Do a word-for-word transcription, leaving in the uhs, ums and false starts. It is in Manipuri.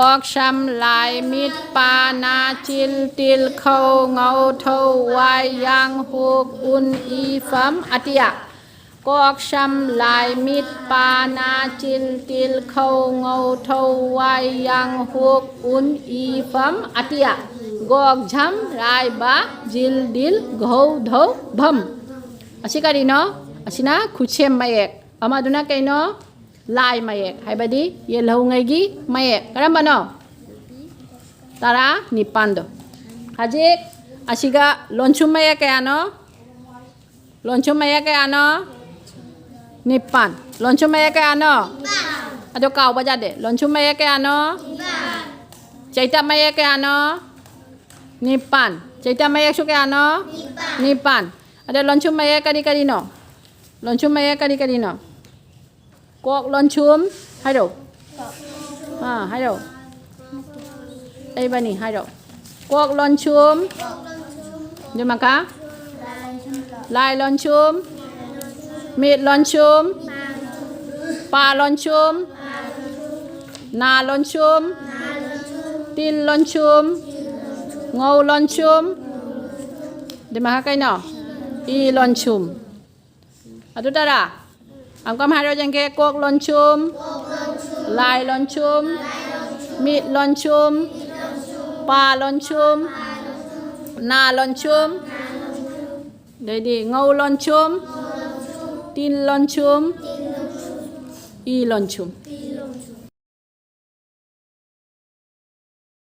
ꯀꯣꯛ ꯁꯝ ꯂꯥꯏ ꯃꯤꯠ ꯄꯥ ꯅꯥ ꯆꯤꯜ ꯇꯤꯜ ꯈꯧ ꯉꯧ ꯊꯧ ꯋꯥꯏ ꯌꯥꯡ ꯍꯨꯛ ꯎꯟ ꯏ ꯐꯝ ꯑꯇꯤꯌꯥ꯫ ꯀꯣꯛ ꯁꯝ ꯂꯥꯏ ꯃꯤꯠ ꯄꯥ ꯅꯥ ꯆꯤꯜ ꯇꯤꯜ ꯈꯧ ꯉꯧ ꯊꯧ ꯋꯥꯏ ꯌꯥꯡ ꯍꯨꯛ ꯎꯟ ꯏ ꯐꯝ ꯑꯇꯤꯌꯥ꯫ ꯒꯣꯛ ꯖꯝ ꯔꯥꯏ ꯕꯥ ꯖꯤꯜ ꯗꯤꯜ ꯘꯧ ꯙꯧ ꯚꯝ꯫ ꯑꯁꯤ ꯀꯔꯤꯅꯣ? ꯑꯁꯤꯅ ꯈꯨꯠꯁꯦꯝ ꯃꯌꯦꯛ꯫ ꯑꯃꯗꯨꯅ ꯀꯩꯅꯣ? ꯂꯥꯏ ꯃꯌꯦꯛ, ꯍꯥꯏꯕꯗꯤ ꯌꯦꯜꯍꯧꯉꯩꯒꯤ ꯃꯌꯦꯛ꯫ ꯀꯔꯝꯕꯅꯣ? ꯇꯔꯥ ꯅꯤꯄꯥꯟꯗꯣ꯫ ꯍꯧꯖꯤꯛ ꯑꯁꯤꯒ ꯂꯣꯟꯁꯨꯝ ꯃꯌꯦꯛ ꯀꯌꯥꯅꯣ? ꯂꯣꯟꯁꯨꯝ ꯃꯌꯦꯛ ꯀꯌꯥꯅꯣ? ꯅꯤꯄꯥꯟ꯫ ꯂꯣꯟꯁꯨꯝ ꯃꯌꯦꯛ ꯀꯌꯥꯅꯣ? ꯑꯗꯣ ꯀꯥꯎꯕ ꯌꯥꯗꯦ꯫ ꯂꯣꯟꯁꯨꯝ ꯃꯌꯦꯛ ꯀꯌꯥꯅꯣ? ꯆꯩꯇꯞ ꯃꯌꯦꯛ ꯀꯌꯥꯅꯣ? ꯅꯤꯄꯥꯟ꯫ ꯆꯩꯇꯞ ꯃꯌꯦꯛꯁꯨ ꯀꯌꯥꯅꯣ? ꯅꯤꯄꯥꯟ꯫ ꯑꯗꯣ ꯂꯣꯟꯁꯨꯝ ꯃꯌꯦꯛ ꯀꯔꯤ ꯀꯔꯤꯅꯣ? ꯂꯣꯟꯁꯨꯝ ꯃꯌꯦꯛ ꯀꯔꯤ ꯀꯔꯤꯅꯣ? ꯀꯣꯛ ꯂꯣꯟꯁꯨꯝ ꯍꯥꯏꯔꯣ꯫ ꯑꯥ, ꯍꯥꯏꯔꯣ꯫ ꯂꯩꯕꯅꯤ, ꯍꯥꯏꯔꯣ꯫ ꯀꯣꯛ ꯂꯣꯟꯁꯨꯝ꯫ ꯑꯗꯨ ꯃꯈꯥ꯫ ꯂꯥꯏ ꯂꯣꯟꯁꯨꯝ꯫ ꯃꯤꯠ ꯂꯣꯟꯁꯨꯝ꯫ ꯄꯥ ꯂꯣꯟꯁꯨꯝ꯫ ꯅꯥ ꯂꯣꯟꯁꯨꯝ꯫ ꯇꯤꯜ ꯂꯣꯟꯁꯨꯝ꯫ ꯉꯧ ꯂꯣꯟꯁꯨꯝ꯫ ꯑꯗꯨ ꯃꯈꯥ ꯀꯩꯅꯣ? ꯏ ꯂꯣꯟꯁꯨꯝ꯫ ꯑꯗꯨ ꯇꯔꯥ꯫ ꯑꯃꯨꯛꯀ ꯑꯃ ꯍꯥꯏꯔꯣ ꯌꯦꯡꯒꯦ꯫ ꯀꯣꯛ ꯂꯣꯟꯁꯨꯝ, ꯂꯥꯏ ꯂꯣꯟꯁꯨꯝ, ꯃꯤꯠ ꯂꯣꯟꯁꯨꯝ, ꯄꯥ ꯂꯣꯟꯁꯨꯝ, ꯅꯥ ꯂꯣꯟꯁꯨꯝ, ꯑꯗꯩꯗꯤ ꯉꯧ ꯂꯣꯟꯁꯨꯝ, ꯇꯤꯜ ꯂꯣꯟꯁꯨꯝ, ꯏ ꯂꯣꯟꯁꯨꯝ꯫